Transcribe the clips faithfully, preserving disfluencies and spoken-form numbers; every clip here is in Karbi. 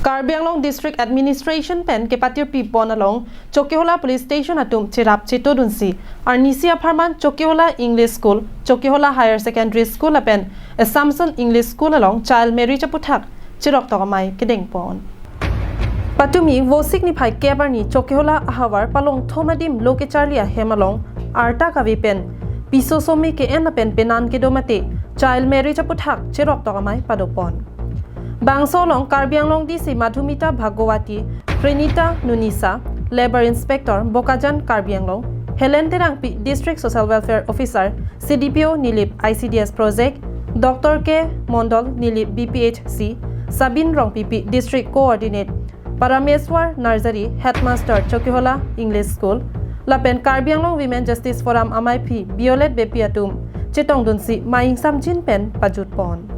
Karbi Anglong District Administration pen kepatirpi pon along Chokihola Police Station atum cherap chetodunsi arnisi apharman Chokihola English School, Chokihola Higher Secondary School lapen Assumption English School along child marriage aputhak cheroktok amei kedeng pon. Patumi Vosik niphai kep arni Chokihola ahavar palong thom adim lo kecharli ahem along arta kave pen piso some ke-en lapen penan kedo mate child marriage aputhak cheroktok amei padopon. Bangso along Karbi Anglong D C Madhumita Bhagawati, Prenita Nunisa, Labour Inspector Bokajan Karbi Anglong, Helen Terangpi, District Social Welfare Officer, C D P O Nilip, I C D S Project, Doctor K Mondol, Nilip B P H C, Sabin Rongpipi, District Coordinate, Parameswar Nursery, Headmaster Chokihola English School, lapen Karbi Anglong Women Justice Forum amaiphi Violet Beypi atum chetongdunsi mei ingsamjin pen pajutpon.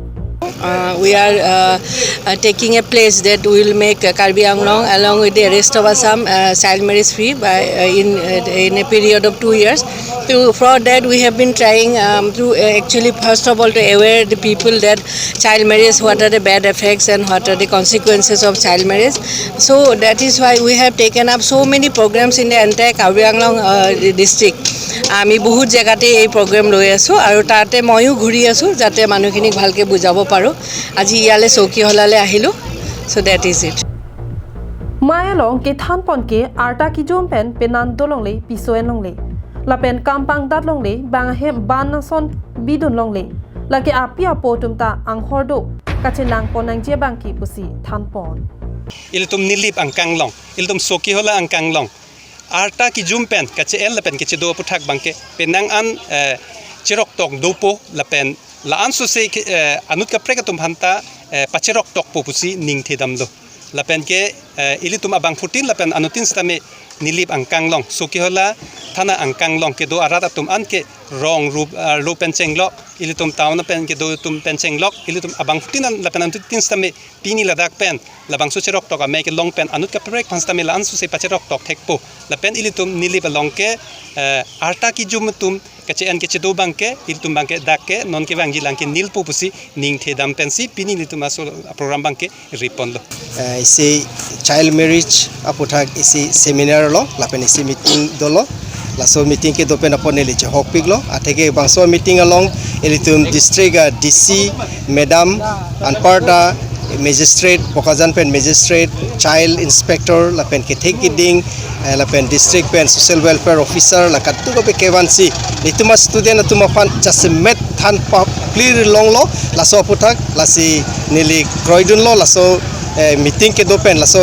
Uh, we are uh, uh, taking a pledge that we will make uh, Karbi Anglong, along with the rest of Assam, uh, child marriage free by uh, in uh, in a period of two years. So for that, we have been trying um, to uh, actually, first of all, to aware the people that child marriage, what are the bad effects and what are the consequences of child marriage. So that is why we have taken up so many programs in the entire Karbi Anglong uh, district. আমি বহুত জেগাতে এই প্ৰগ্ৰেম লৈ আছোঁ আৰু তাতে ময়ো ঘূৰি আছোঁ, যাতে মানুহখিনিক ভালকৈ বুজাব পাৰোঁ। আজি ইয়ালৈ চৌকিহলালৈ আহিলোঁ। So that is it. Mei along kethanpon ke arta kijum pen penan dolongle, piso enlongle, lapen kampang datlongle, bang ahem ban ason bidun longle, lake api apo atum ta anghor do, kachelangpon nangji abang ke pusi thanpon. Ilitum Nilip angkang along, ilitum Chokihola angkang along arta kijum pen kache-en lapen kachedo aputhak abang ke penang an eh, cheroktok dopo lapen la-an sose eh, anut kaprek atum aphanta eh, pacheroktokpo pusi ning thedamlo. Lapen ke eh, ilitum abangphutin lapen anutin sitame Nilip angkang along, Chokihola thana angkang along kedo arat atum an ke rong rup uh, rup pen chenglok, ilitum town pen kedo atum pen chenglok, ilitum abangphutin an lapen anutin sitame pini ladak pen labangso cheroktok amei kelong pen anut kaprek aphan sitame la-an sose pacheroktok thekpo. Lapen ilitum Nilip along ke eh, arta kijum atum kache-en kachedo abang ke, ilitum abang ke dak ke non kevangji lang ke nilpo pusi ning thedam pensi pini ilitum aso program abang ke riponlo. Eh, isi child marriage aputhak isi seminar lo, lapen isi meeting dolo. Laso meeting kedo pen apot neli chehokpiklo. Atheke bangso meeting along ilitum district a D C madam, anparta magistrate, Bokajan pen magistrate, child inspector, lapen kethek keding, eh, lapen district pen social welfare officer, la kadokave kevansi ilitum a student atum aphan jasemet than pa clear longlo. Laso aputhak lasi neli kroidunlo, laso eh, meeting kedo pen, laso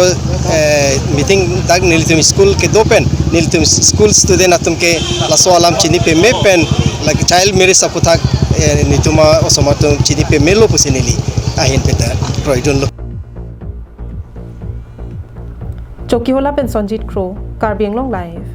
eh, meeting dak nelitum school kedo pen, nelitum school student atum ke laso alam chini peme pen, like child marriage aputhak eh, nelitum a osom atum chini pemelo pusi neli ahin peta kroidunlo. Chokihola pen Sonjit Kro, Karbi Anglong Live.